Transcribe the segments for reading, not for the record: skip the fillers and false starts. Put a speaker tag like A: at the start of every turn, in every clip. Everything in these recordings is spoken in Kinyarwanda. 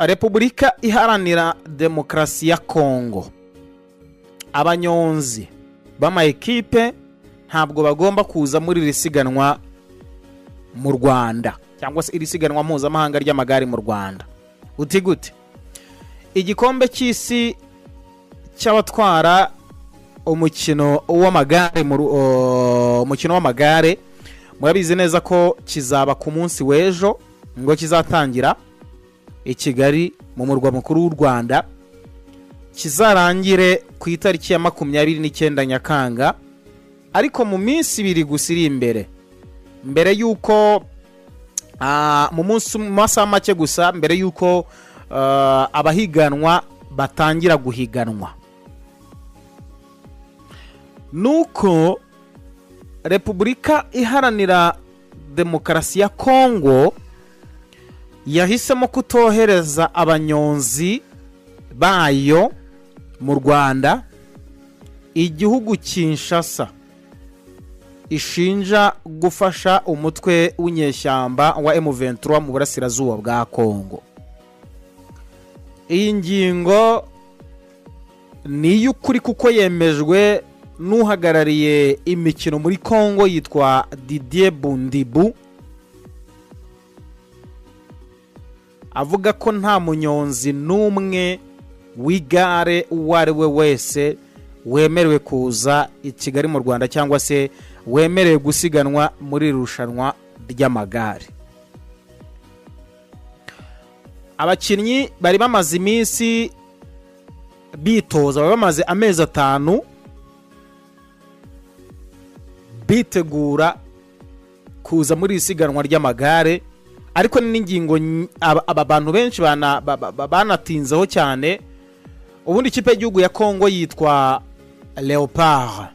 A: Repubulika Iharanira Demokarasi ya Kongo, abanyonzi b'ama ekipe ntabwo bagomba kuza muri iri siganwa mu Rwanda, cyangwa se iri siganwa mpuzamahanga ry'amagare mu Rwanda. Uti gute? Igikombe cy'isi cy'abatwara umukino w'amagare umukino w'amagare, murabizi neza ko kizaba ku munsi w'ejo, ngo kizatangira i Kigali mu murwa mukuru w'u Rwanda, kizarangire ku itariki ya 29 Nyakanga. Ariko mu minsi 2 gusa iri imbere, mbere y'uko mu munsi, mu masaha make gusa mbere y'uko abahiganwa batangira guhiganwa, nuko Repubulika Iharanira Demokarasi ya Kongo yahisemo kutohereza abanyonzi bayo mu Rwanda, igihugu Kinshasa ishinja gufasha umutwe w'inyeshyamba wa M23 mu burasirazuba bwa Kongo. Iyi ngingo ni iy'ukuri kuko yemejwe n'uhagarariye imikino muri Kongo yitwa Didier Bundibu, avuga ko nta munyonzi n'umwe w'igare uwo ari we wese wemerewe kuza i Kigali mu Rwanda, cyangwa se wemerewe gusiganwa muri iri rushanwa ry'amagare. Abakinnyi bari bamaze iminsi bitoza, bari bamaze amezi 5 bitegura kuza muri iri siganwa ry'amagare. Ariko ni n'ingingo aba bantu benshi banatinzeho cyane. Ubundi ikipe y'igihugu ya Kongo yitwa Leopard.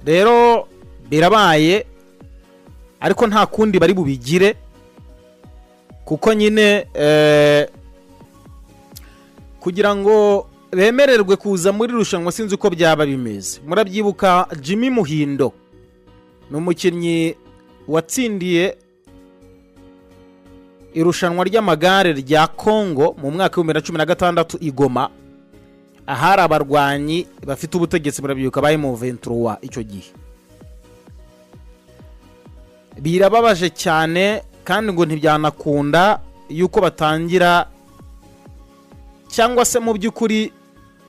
A: Rero birabaye, ariko nta kundi bari bubigire, kuko nyine kugira ngo bemererwe kuza muri rushanwa sinzi uko byaba bimeze. Murabyibuka Jimmy Muhindo ni umukinnyi watsindiye irushanwa ry'amagare rya Kongo mu mwaka wa 2016 i Goma, ahari abarwanyi bafite ubutegetsi, murabyibuka ba M23 icyo gihe. Birababaje cyane, kandi ngo ntibyanakunda yuko batangira, cyangwa se mu by'ukuri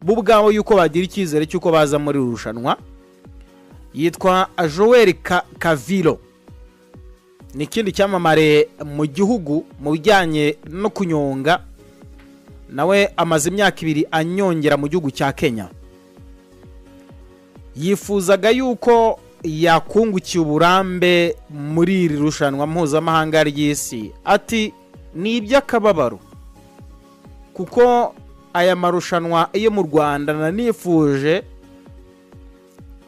A: bo ubwabo yuko bagira icyizere cy'uko baza muri rushanwa. Yitwa Joel Kavilo, ni ikindi cyamamare mu gihugu mu bijyanye no kunyonga, nawe amaze imyaka 2 anyongera mu gihugu cya Kenya. Yifuzaga yuko yakungukiye uburambe muri iri rushanwa mpuzamahanga ry'isi. Ati ni iby'akababaro kuko aya marushanwa yo mu Rwanda nanifuje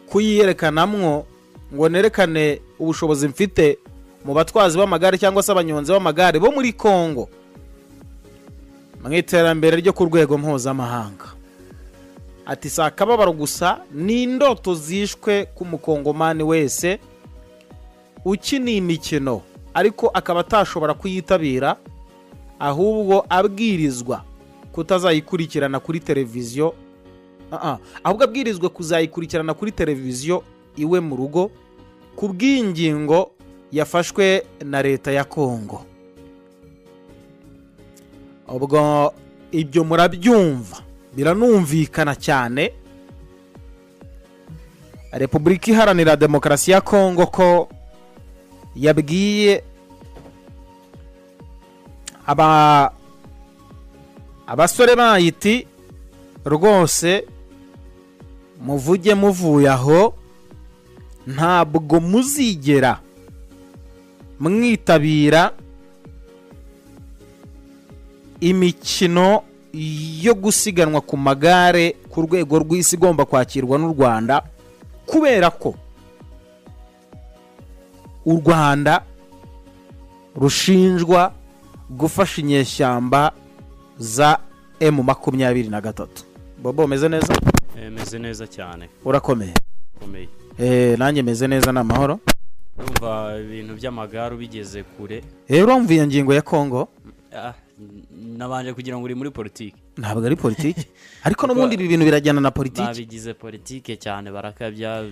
A: kuyiyerekanamwo ngo nerekane ubushobozi mfite mu batwazi b'amagare cyangwa se abanyonzi b'amagare bo muri Kongo mu iterambere ryo ku rwego mpuzamahanga. Ati si akababaro gusa, ni indoto zishwe ku mukongomani wese ukina imikino ariko akaba atashobora kuyitabira, ahubwo abwirizwa kutazayikurikirana kuri televiziyo, ahubwo abwirizwa kuzayikurikirana kuri televiziyo iwe mu rugo, ku bw'ingingo yafashwe na leta ya Kongo. Ubwo ibyo murabyumva, biranumvikana cyane. Repubulika Iharanira Demokarasi ya Kongo ko yabwiye abasore bayiti rwose muvuge muvuye aho, ntabwo muzigera mwitabira imikino yo gusiganwa ku magare ku rwego rw'isi igomba kwakirwa n'u Rwanda, kubera ko u Rwanda rushinjwa gufasha inyeshyamba za M23. Bobo, meze neza?
B: Meze neza cyane.
A: Urakomeye?
B: Komeye.
A: Nanjye meze neza, ni amahoro.
B: Urumva ibintu by'amagare bigeze kure.
A: Urumva iyo ngingo ya Kongo?
B: Nabanje kugira ngo uri muri politiki.
A: Ntabwo ari politiki, ariko n'ubundi ibi bintu birajyana na politiki.
B: Babigize politiki cyane, barakabya,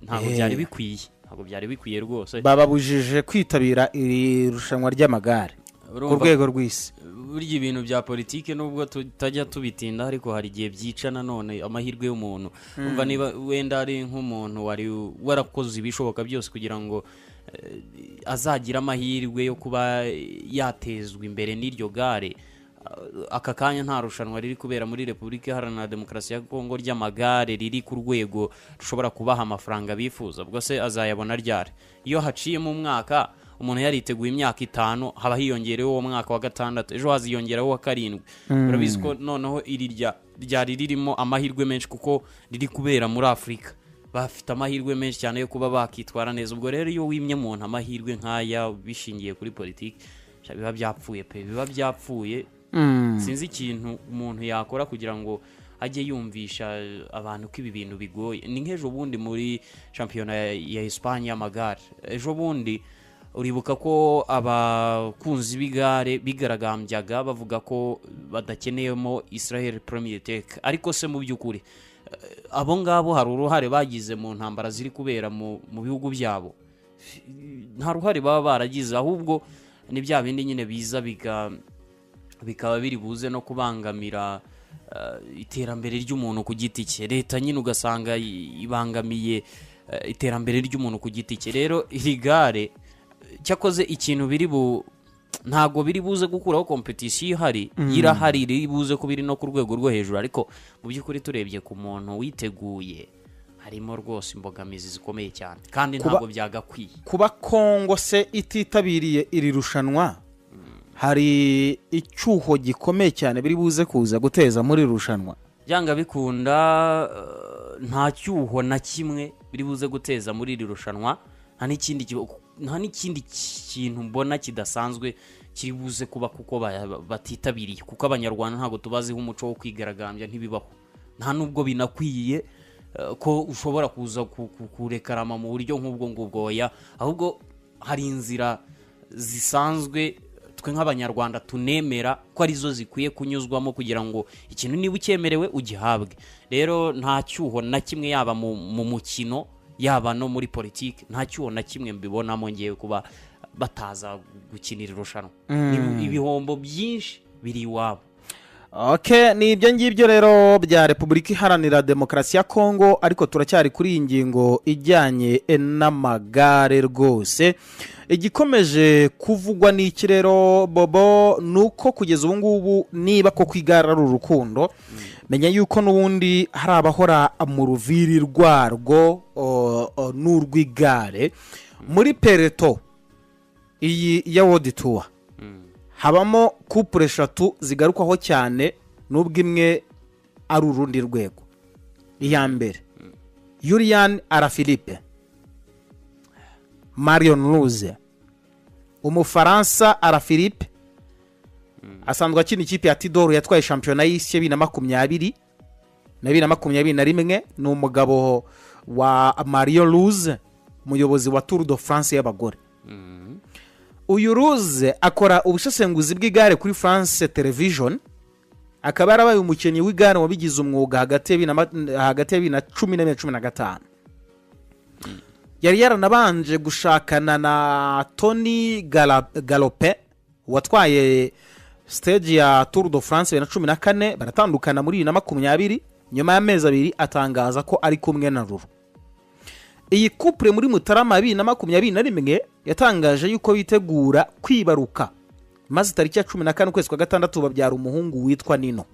B: ntabwo byari bikwiye, ntabwo byari bikwiye rwose.
A: Bababujije kwitabira iri rushanwa ry'amagare ku rwego rw'isi.
B: Burya ibintu bya politiki nubwo tutajya tubitinda, ariko hari igihe byica nanone amahirwe y'umuntu. Umva, niba wenda ari nk'umuntu wari warakoze ibishoboka byose kugira ngo azagire amahirwe yo kuba yatezwa imbere n'iryo gare, aka kanya nta rushanwa riri kubera muri Repubulika Iharanira Demokarasi ya Kongo ry'amagare riri ku rwego rushobora kubaha amafaranga bifuza, ubwo se azayabona ryari? Iyo haciyemo umwaka, umuntu yariteguye imyaka 5, haba hiyongereyeho uwo mwaka wa 6, ejo haziyongeraho uwa 7. Urabizi ko noneho iri ryari ririmo amahirwe menshi kuko riri kubera muri Afurika, bafite amahirwe menshi cyane yo kuba bakitwara neza. Ubwo rero iyo wimye umuntu amahirwe nk'aya bishingiye kuri politiki, biba byapfuye pe, biba byapfuye. Sinzi ikintu umuntu yakora kugira ngo ajye yumvisha abantu ko ibi bintu bigoye. Ni nk'ejo bundi muri shampiyona ya Espagne y'amagare, ejo bundi uribuka ko abakunzi b'igare bigaragambyaga bavuga ko badakeneyemo Israel Premier Tech, ariko se mu by'ukuri abo ngabo hari uruhare bagize mu ntambara ziri kubera mu bihugu byabo? Nta ruhare baba baragize, ahubwo ni bya bindi nyine biza bikaba biri buze no kubangamira iterambere ry'umuntu ku giti cye. Leta nyine ugasanga ibangamiye iterambere ry'umuntu ku giti cye. Rero iri gare cyakoze ikintu biri bu ntago biri buze gukuraho competition ihari, irahari, riri buze kuba iri no ku rwego rwo hejuru, ariko mu by'ukuri turebye ku muntu witeguye harimo rwose imbogamizi zikomeye cyane, kandi ntabwo byagakwiye.
A: Kuba Kongo se ititabiriye iri rushanwa, hari icyuho gikomeye cyane biri buze kuza guteza muri rushanwa.
B: Byanga bikunda nta cyuho na kimwe biri buze guteza muri iri rushanwa, nta n'ikindi kintu mbona kidasanzwe kiri buze kuba kuko batitabiriye, kuko Abanyarwanda ntabwo tubaziho umuco wo kwigaragambya, ntibibaho, nta nubwo binakwiye ko ushobora kuza kurekarama mu buryo nk'ubwo ngubwo. Oya, ahubwo hari inzira zisanzwe twe nk'Abanyarwanda tunemera ko arizo zikwiye kunyuzwamo kugira ngo ikintu niba ucyemerewe ugihabwe. Rero nta cyuho na kimwe yaba mu mukino yaba no muri politiki, nta cyuho na kimwe mbibonamo ngiye kuba bataza gukinira irushanwa. Ibihombo byinshi biri iwabo.
A: Okay, ni ibyo ngibyo rero bya Repubulika Iharanira Demokarasi ya Kongo, ariko turacyari kuri iyi ngingo ijyanye n'amagare rwose. Igikomeje kuvugwa n'iki rero Bobo, nuko kugeza ubu ngubu niba ko kwigara ari urukundo, menya yuko n'ubundi hari abahora mu ruviri rwarwo n'urw'igare. Muri peloton iyi ya World Tour habamo couple 3 zigarukwaho cyane, nubwo imwe ari urundi rwego. Iya mbere, Julian Alaphilippe, Marion Rousse, Umufaransa Alaphilippe asanzwe akina ikipe ya Tidor yatwaye shampiyona y'isi 2020 na 2021, ni umugabo wa Marion Rousse, umuyobozi wa Tour de France y'abagore. Uyu Rousse akora ubusesenguzi bw'igare kuri France Television, akaba yarabaye umukinnyi w'igare wabigize umwuga hagati ya 2010 na 2015. Yari yaranabanje gushakana na Tony Gallopin watwaye stage ya Tour de France 2014, baratandukana muri 2020 nyuma y'amezi 2 atangaza ko ari kumwe na Ruru. Iyi couple muri Mutarama 2021 yatangaje yuko bitegura kwibaruka, maze tariki ya 14 ukwezi kwa 6 babyara umuhungu witwa Nino.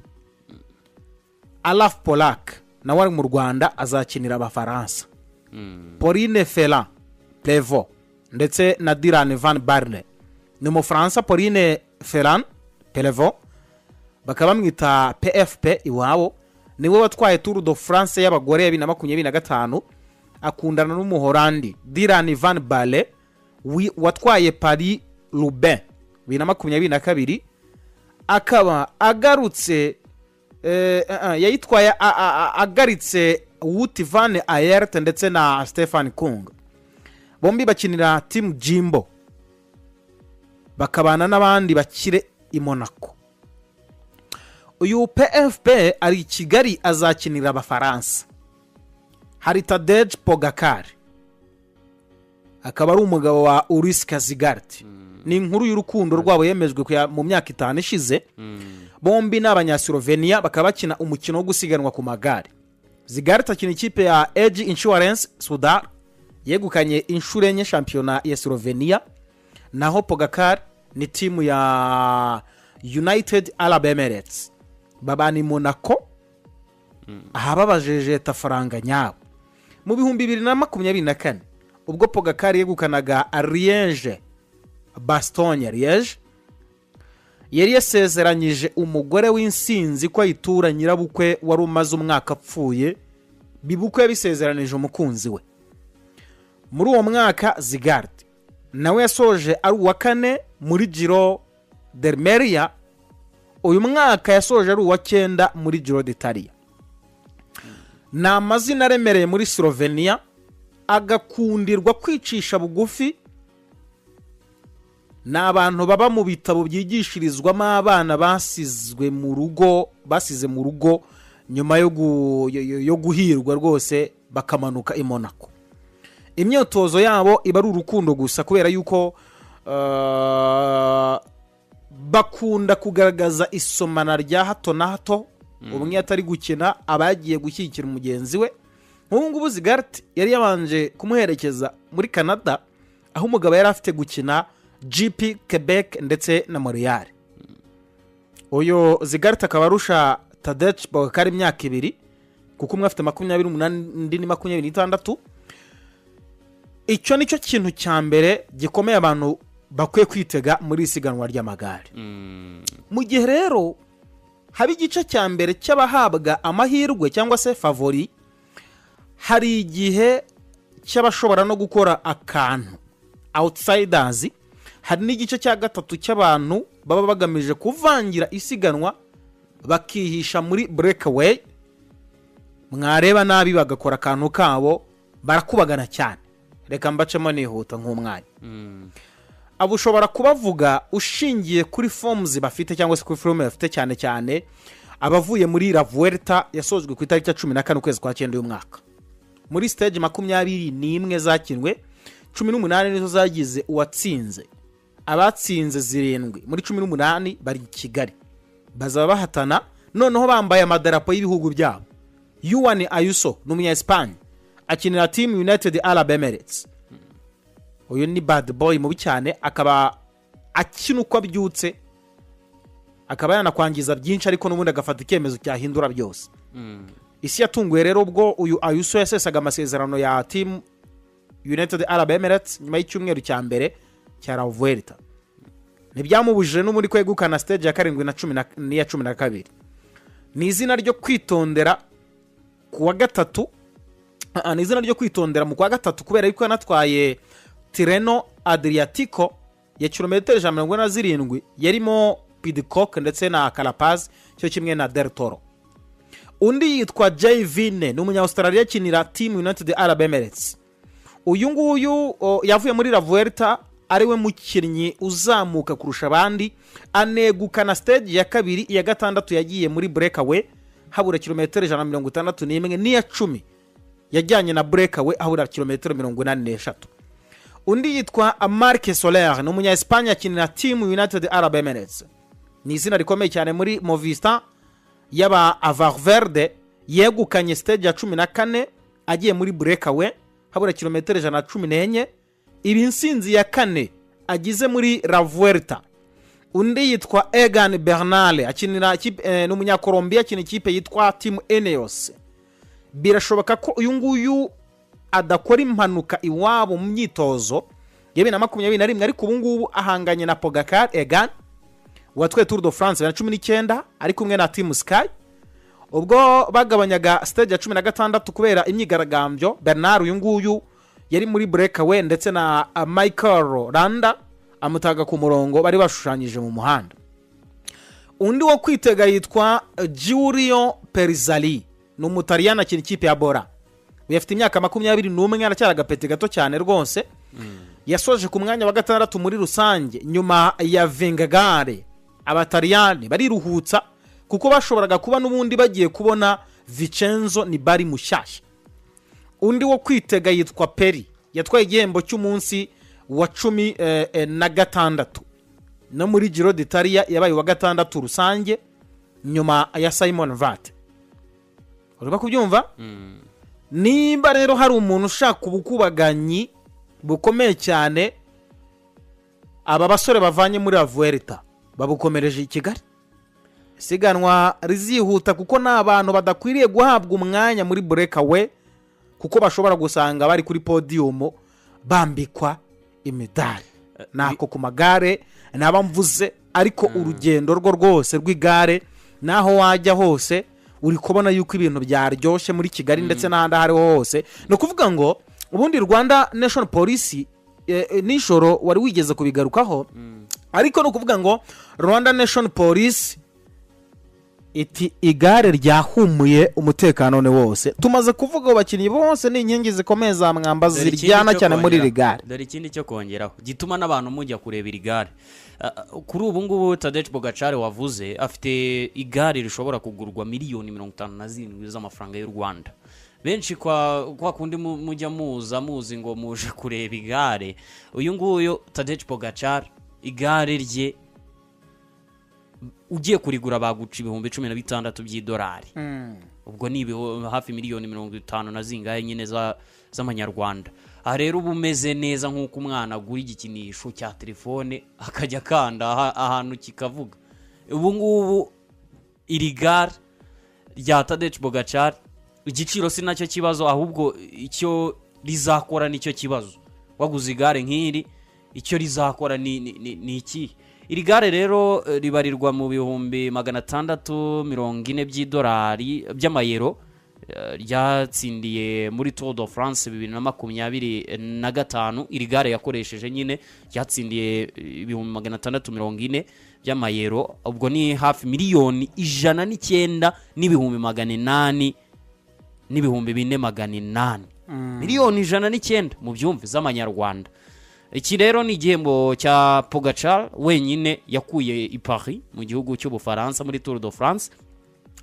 A: Alaf Polak nawe ari mu Rwanda azakinira Abafaransa. Pauline Ferrand Prévot ndetse na Dylan Van Barle. Ni Umufaransa Pauline Ferrand Prévot, bakaba bamwita PFP iwabo, niwe watwaye Tour de France y'abagore ya 2025, akundana n'Umuholandi Dylan Van Baarle watwaye Paris Roubaix 2022, akaba agarutse yayitwaye agaritse Wout van Aert ndetse na Stefan Kung. Bombi bakinira Team Jimbo, bakabana n'abandi bakire i Monaco. Uyu PFP ari i Kigali, azakinira Abafaransa. Hari Tadej Pogacar, akaba ari umugabo wa Urska Zigart. Ni inkuru y'urukundo rwabo yemejwe mu myaka 5 ishize. Bombi ni Abanyaslovenia, bakaba bakina umukino wo gusiganwa ku magare. Zigart akina ikipe ya AG Insurance Soudal, yegukanye inshuro enye shampiyona ya Slovenia, naho Pogacar ni timu ya United Arab Emirates. Babana i Monaco, ahababajejeta faranga nyabo. Mu 2024, ubwo Pogacar yegukanaga Liege Bastogne Liege, yari yasezeranyije umugore w'insinzi ko ayitura nyirabukwe wari umaze umwaka apfuye. Bibukwe yabisezeranije umukunzi we. Muri uwo mwaka, Zigart nawe yasoje ari uwa kane muri Giro d'Emilia. Uyu mwaka yasoje ari uwa cyenda muri Giro d'Italia. Ni amazina aremereye muri Slovenia, agakundirwa kwicisha bugufi. Ni abantu baba mu bitabo byigishirizwamo abana basizwe mu rugo, basize mu rugo nyuma yo guhirwa rwose bakamanuka i Monaco. Imyitozo yabo iba ari urukundo gusa, kubera yuko bakunda kugaragaza isomana rya hato na hato. Umwe atari gukina aba yagiye gushyigikira mugenzi we. Nk'ubu ngubu Zigart yari yabanje kumuherekeza muri Canada, aho umugabo yari afite gukina GP Quebec ndetse na Montreal. Uyu Zigart akaba arusha Tadej Pogacar imyaka 2, kuko umwe afite 28, undi ni 26. Icyo ni cyo kintu cya mbere gikomeye abantu bakwiye kwitega muri isiganwa ry'amagare. Mu gihe rero haba igice cya mbere cy'abahabwa amahirwe cyangwa se favori, hari igihe cy'abashobora no gukora akantu, outsiders. Hari n'igice cya gatatu cy'abantu baba bagamije kuvangira isiganwa, bakihisha muri breakaway, mwareba nabi bagakora akantu kabo, barakubagana cyane. Reka mbacemo nihuta nk'umwanya. Abo ushobora kubavuga ushingiye kuri forms bafite cyangwa se kuri forme bafite, cyane cyane abavuye muri La Vuelta yasojwe ku itariki ya 14 ukwezi kwa cyenda uyu mwaka. Muri stage 21 zakinwe, 18 nizo zagize uwatsinze. Abatsinze zirindwi muri 18 bari i Kigali, bazaba bahatana noneho bambaye amadarapo y'ibihugu byabo. Juan Ayuso ni umunya Espagne, akinira team United Arab Emirates. Uyu ni bad boy mubi cyane, akaba akina uko abyutse, akaba yanakwangiza byinshi, ariko n'ubundi agafata icyemezo cyahindura byose. Isi yatunguye rero ubwo uyu Ayuso yasesaga amasezerano ya team United Arab Emirates nyuma y'icyumweru cya mbere cya La Vuelta. Ntibyamubujije n'ubundi kwegukana stage ya karindwi na cumi n'iya 12. Ni izina ryo kwitondera ku wa gatatu. Ni izina ryo kwitondera mu kwa gatatu, kubera yuko yanatwaye Tirreno Adriatico ya kilometero 147, yarimo Pidcock ndetse na Carapaz, cyo kimwe na Del Toro. Undi yitwa Jay Vine, ni umunya-Australia, akinira team United Arab Emirates. Uyu nguyu yavuye muri La Vuelta ariwe mukinnyi uzamuka kurusha abandi, anegukana stage ya kabiri. Iya gatandatu yagiye muri breakaway habura kilometero 161, n'iya 10 yajyanye na breakaway habura kilometero 83. Undi yitwa Marc Soler, ni umunya Espagne, akinira team United Arab Emirates. Ni izina rikomeye cyane muri Movistar y'aba Valverde. Yegukanye stage ya 14 agiye muri breakaway habura kilometero 114. Ibi insinzi ya kane agize muri La Vuelta. Undi yitwa Egan Bernal, akinira ikipe, ni umunyakolombiya, akina ikipe yitwa Team Ineos. Birashoboka ko uyu nguyu adakora impanuka iwabo mu myitozo ya 2021, ariko ubu ngubu ahanganye na Pogacar. Egan watwaye Tour de France 2019 ari kumwe na Team Sky. Ubwo bagabanyaga stage ya 16 kubera imyigaragambyo, Bernal uyu nguyu yari muri breakaway ndetse na Michael Landa, amutaga ku murongo bari bashushanyije mu muhanda. Undi wo kwitega yitwa Giulio Pellizzari, ni Umutaliyani, akina ikipe ya Bora. Uyu afite imyaka 21, aracyari agapeti gato cyane rwose. Yasoje ku mwanya wa gatandatu muri rusange nyuma ya Vingegaard. Abataliyani bariruhutsa kuko Kuko bashoboraga kuba n'ubundi bagiye kubona Vincenzo Nibali mushyashya. Undi wo kwitega yitwa Peri, yatwaye igihembo cy'umunsi wa 16 no muri Giro d'Italia yabaye uwa gatandatu rusange nyuma ya Simon Yates. Urimo kubyumva? Nimba rero hari umuntu ushaka ubukubaganyi bukomeye cyane, aba basore bavanye muri La Vuelta babukomereje i Kigali. Isiganwa rizihuta kuko ni abantu badakwiriye guhabwa umwanya muri breakaway, kuko bashobora gusanga bari kuri podium bambikwa imidari. Nako ku magare naba mvuze, ariko urugendo rwo rwose rw'igare, naho wajya hose uri kubona yuko ibintu byaryoshye muri Kigali ndetse n'ahandi aho ariho hose. Ni ukuvuga ngo ubundi Rwanda National Police, nijoro wari wigeze kubigarukaho, ariko ni ukuvuga ngo Rwanda National Police iti igare ryahumuye, umutekano ni wose. Tumaze kuvuga abo bakinnyi bose ni inkingi zikomeye za mwamba
B: Dore ikindi
A: ziryana
B: cyo
A: cyane muri iri
B: kongeraho.
A: gare.
B: Dore ikindi cyo kongeraho gituma n'abantu mujya kureba iri gare. Kuri ubu ngubu Tadej Pogacar wavuze afite igare rishobora kugurwa miliyoni 57 z'amafaranga y'u Rwanda. Benshi kwa kundi mujya muza muzi ngo muje kureba igare, uyu nguyu Tadej Pogacar igare rye ugiye kurigura baguca 16,000 by'idolari. Ubwo ni hafi miliyoni 50 na zingahe nyine z'amanyarwanda. Aha rero uba umeze neza nk'uko umwana agura igikinisho cya telefone akajya akanda ahantu kikavuga. Ubu ngubu iri gare rya Tadej Pogacar, igiciro si nacyo kibazo, ahubwo icyo rizakora nicyo kibazo. Waguze igare nk'iri, icyo rizakora ni iki? Iri gare rero ribarirwa mu 640,000 by'idolari, by'amayero, ryatsindiye muri Tour de France 2025. Iri gare yakoresheje nyine ryatsindiye 640,000 by'amayero, ubwo ni hafi 109,800,800, 109,000,000 mu byumve z'amanyarwanda. Iki rero ni igihembo cya Pogacar wenyine yakuye i Paris mu gihugu cy'Ubufaransa muri Tour de France.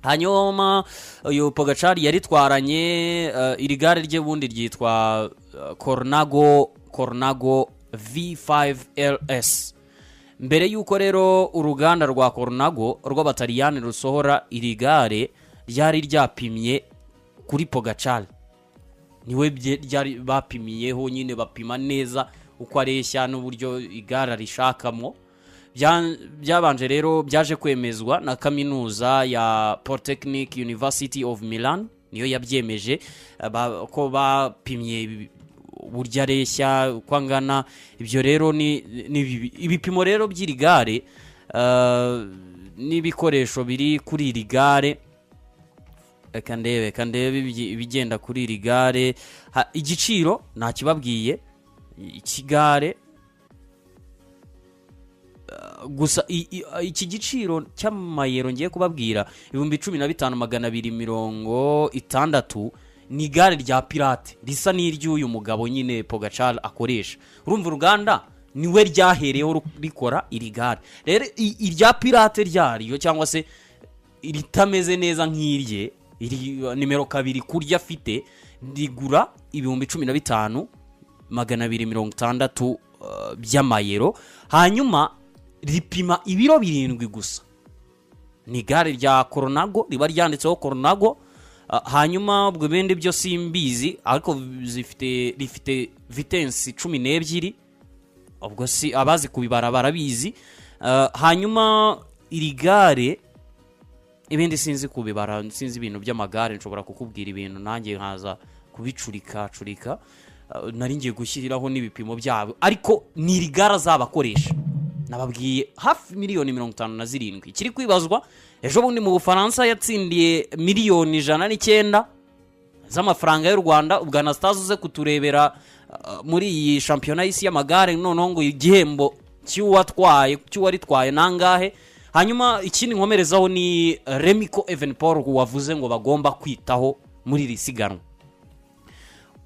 B: Hanyuma uyu Pogacar yaritwaranye iri gare rye bundi ryitwa Cornago V5 LS. Mbere y'uko rero uruganda rwa Cornago rw'Abataliyani rusohora iri gare, ryari ryapimye kuri Pogacar. Niwe ryari bapimiyeho nyine, bapima neza uko areshya n'uburyo igare arishakamo. Byabanje rero byaje kwemezwa na kaminuza ya Polytechnic University of Milan, niyo yabyemeje ko bapimye uburyo areshya, uko angana. Ibyo rero ni ibipimo rero by'iri gare n'ibikoresho biri kuri iri gare. Reka ndebe ibigenda kuri iri gare. Igiciro ntakibabwiye ikigare gusa iki giciro cy'amayero ngiye kubabwira, 15,260, ni igare rya pirate risa n'iry'uyu mugabo nyine Pogacar akoresha. Urumva uruganda niwe ryahereyeho rikora iri gare. Rero irya pirate ryaryo cyangwa se ritameze neza nk'irye, iri nimero 2 kurya afite, rigura 15,260 by'amayero, hanyuma ripima ibiro 7 gusa. Ni igare rya Colnago, riba ryanditseho Colnago. Hanyuma ubwo ibindi byo simbizi, ariko rifite vitesse 12, ubwo si abazi kubibara barabizi. Hanyuma iri gare ibindi sinzi kubibara, sinzi ibintu by'amagare, nshobora kukubwira ibintu nanjye nkaza kubicurika curika. Nari ngiye gushyiraho n'ibipimo byabo, ariko ni iri gare azabakoresha nababwiye, hafi miliyoni 57. Ikiri kwibazwa, ejo bundi mu Bufaransa yatsindiye miliyoni 109 z'amafaranga y'u Rwanda. Ubwo Anastase uze kuturebera muri iyi shampiyona y'isi y'amagare noneho ngo igihembo cy'uwatwaye, cy'uwaritwaye nangahe? Hanyuma ikindi nkomerezaho ni Remco Evenepoel wavuze ngo bagomba kwitaho muri iri siganwa.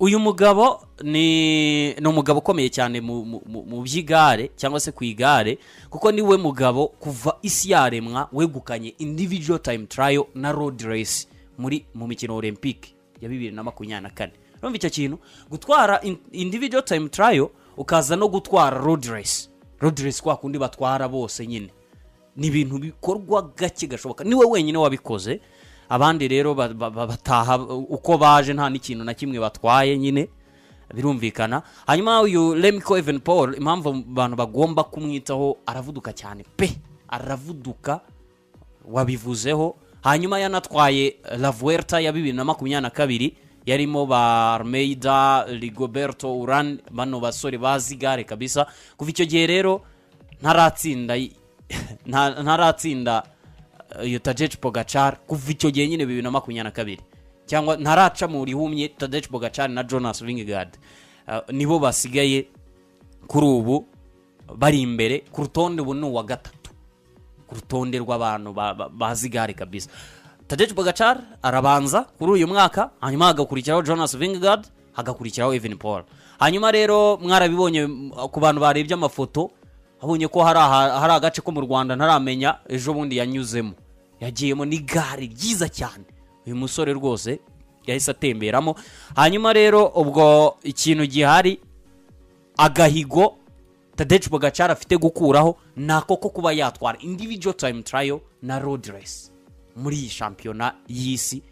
B: Uyu mugabo ni umugabo ukomeye cyane mu by'igare cyangwa se ku igare, kuko niwe mugabo kuva isi yaremwa wegukanye individual time trial na road race mu mikino Olympique ya 2024. Urumva icyo kintu, gutwara individual time trial, ukaza no gutwara road race. Road race kwa kundi batwara bose nyine, ni ibintu bikorwa gake gashoboka. Niwe wenyine wabikoze. Abandi rero bataha uko baje, nta n'ikintu na kimwe batwaye nyine, birumvikana. Hanyuma uyu Remco Evenepoel, impamvu abantu bagomba kumwitaho, aravuduka cyane pe, aravuduka, wabivuzeho. Hanyuma yanatwaye La Vuelta ya 2022, yarimo ba Almeida, Rigoberto Uran, bano basore bazi igare kabisa. Kuva icyo gihe rero ntaratsinda iyo Tadej Pogacar kuva icyo gihe nyine 2022, cyangwa ntaraca mu rihumye Tadej Pogacar na Jonas Vingegaard. Nibo basigaye kuri ubu bari imbere ku rutonde. Ubu ni uwa gatatu ku rutonde rw'abantu bazi igare kabisa. Tadej Pogacar arabanza kuri uyu mwaka, hanyuma hagakurikiraho Jonas Vingegaard, hagakurikiraho Evenepoel. Hanyuma rero mwarabibonye, ku bantu barebye amafoto, abonye ko hari agace ko mu Rwanda ntaramenya ejo bundi yanyuzemo, yagiyemo n'igare ryiza cyane. Uyu musore rwose yahise atemberamo. Hanyuma rero ubwo ikintu gihari, agahigo Tadej Pogacar afite gukuraho ni ako ko kuba yatwara individual time trial na road race muri iyi shampiyona y'isi.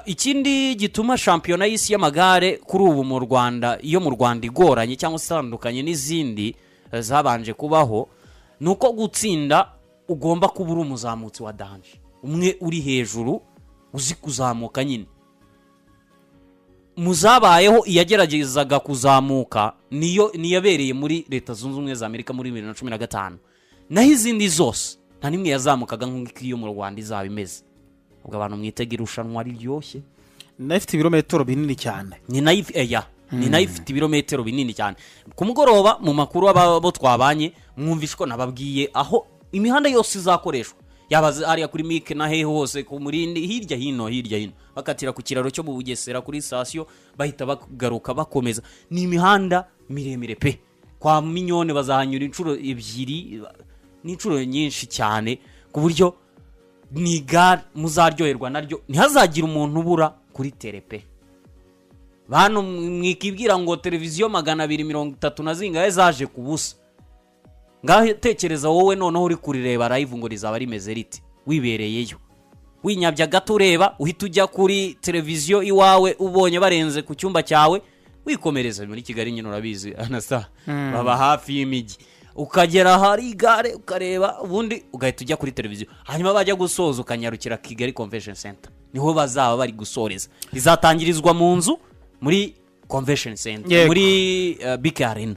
B: Ikindi gituma shampiyona y'isi y'amagare kuri ubu mu Rwanda, iyo mu Rwanda igoranye cyangwa se itandukanye n'izindi zabanje kubaho, ni uko gutsinda ugomba kuba uri umuzamutsi wa danger, umwe uri hejuru uzi kuzamuka nyine. Mu zabayeho, iyageragezaga kuzamuka niyo niyabereye muri Leta Zunze Ubumwe za Amerika muri 2015, naho izindi zose nta n'imwe yazamukaga nk'uko iyo mu Rwanda izaba imeze. Ubwo abantu mwitega irushanwa riryoshye.
A: Nayo ifite ibirometero binini cyane.
B: Ni nayo eya, ni nayo ifite ibirometero binini cyane. Ku mugoroba mu makuru abo twabanye mwumvishe ko nababwiye aho imihanda yose izakoreshwa, yaba hariya kuri Mike na hehe hose ku Murindi, hirya hino, hirya hino, bakatira ku kiraro cyo mu Bugesera kuri sitasiyo, bahita bagaruka bakomeza. Ni imihanda miremire pe. Kwa Minyone bazahanyura inshuro ebyiri, ni inshuro nyinshi cyane, ku buryo ni igare muzaryoherwa naryo. Ntihazagire umuntu ubura kuri télé pe. Bantu mwikibwira ngo televiziyo 230 na zingahe zaje ku busa. Ngaho tekereza wowe noneho uri kurireba live ngo rizaba rimeze rite, wibereyeyo, winyabya gato ureba, uhita ujya kuri televiziyo iwawe, ubonye barenze ku cyumba cyawe wikomereza. Muri Kigali nyine urabizi anasa, baba hafi y'imijyi, ukagera ahari igare ukareba, ubundi ugahita ujya kuri televiziyo. Hanyuma bajya gusoza ukanyarukira Kigali Convention Center, niho bazaba bari gusoreza. Rizatangirizwa mu nzu muri Convention Center, muri BK Arena,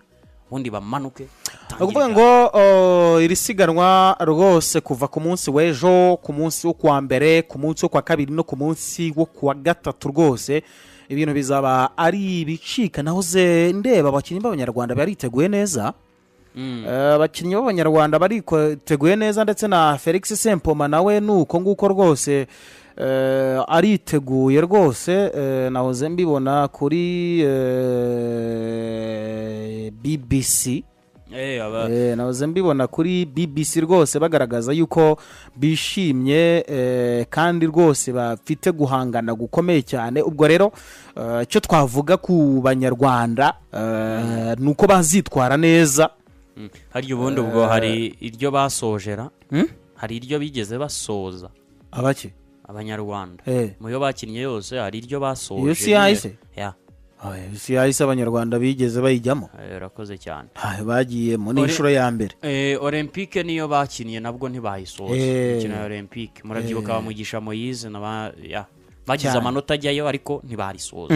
B: ubundi bamanuke
A: Ni ukuvuga ngo iri siganwa rwose kuva ku munsi w'ejo, ku munsi wo kuwa mbere, ku munsi wo kuwa kabiri no ku munsi wo kuwa gatatu, rwose ibintu bizaba ari ibicika. Nahoze ndeba abakinnyi b'Abanyarwanda bariteguye neza. Abakinnyi b'Abanyarwanda bariteguye neza, ndetse na Felix Sempoma nawe ni uko nguko rwose, ariteguye rwose. Nahoze mbibona kuri BBC. Nahoze mbibona kuri BBC rwose bagaragaza yuko bishimye, kandi rwose bafite guhangana gukomeye cyane. Ubwo rero icyo twavuga ku Banyarwanda ni uko bazitwara neza.
B: Harya ubundi ubwo hari iryo basojera? Hari iryo bigeze basoza?
A: Abaki?
B: Abanyarwanda. Mu yo bakinnye yose hari iryo basoje?
A: Iyo si yahise?
B: Ya.
A: Si yahise, Abanyarwanda bigeze bayijyamo?
B: Urakoze cyane.
A: Bagiyemo ni inshuro ya mbere.
B: Olympique niyo bakinnye nabwo ntibayisoza. Imikino ya Olympique murabyibuka, bamugisha Moise na ba ya bagize
A: Cyane.
B: amanota ajyayo ariko ntibarisoza.